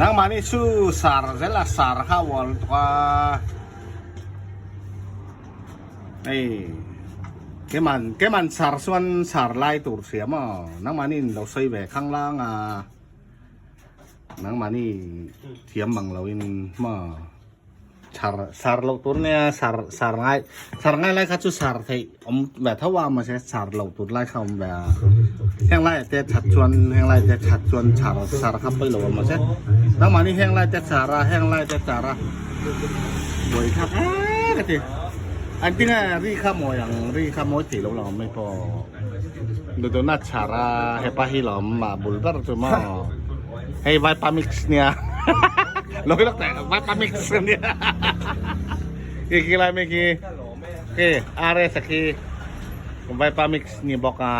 Nangmahni chu sar zel a sar kha uar lutuk a hei keman keman sar chuan sar lai tur hria maw nangmahni in lo sawi ve khang lang a nangmahni thiam mang lo in maw. Char sar loh tur nia sar sar ngai sar ngai lai kha chu sar theih awm ve tho a mahse sar loh tur lai kha awm ve a heng lai te that chuan heng lai te that chuan char sar kha pawi lo a mahse nangmahni heng lai te char a heng lai te char a buai thlak e ka ti an tinge ri kha mawi ang ri kha mawi thei lo lang awm mai pawh dodona char a hepa hi lo awm a bul ber chu maw. Hei vaipa mix nia lo hi lak teh vaipa mix nia khi khi lai mi khi khi RS a khi vaipa mix ni bawk a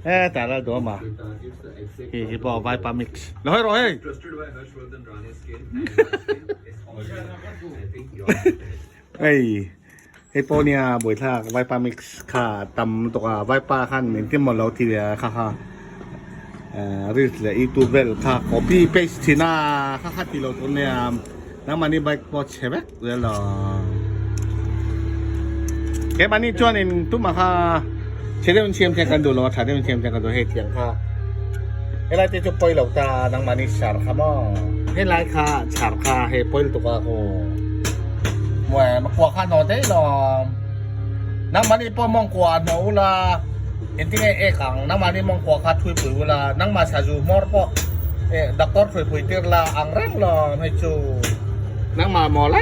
he ta la duh ma khi khi pawh vaipa mix lo hi rawh hei hei hei pawh nia buaithlak vaipa mix kha tam lutuk a vaipa khan engtin maw lo ti leh a kha kha eh reels leh youtube vel kha copy paste thin a kha kha tih loh tur nia nangmahni bike pawh chhe vek zel lo keimahni chuanin tumah kha chhe deuhin siam hian kan duh lo a tha deuhin siam hian kan duh hei tiang kha helai te chu pawi lo ta nangmahni sar kha maw helai kha char kha hei pawi lutuk a aw muai makua kha nawh daih lo nangmahni pawh mawngkua a hnawh ula engtinge ek ang nangmahni mawngkua kha thui pui ula nangmah sazu hmawr pawh eh doctor thui pui tir la ang reng lo hei chu nangmah maw le.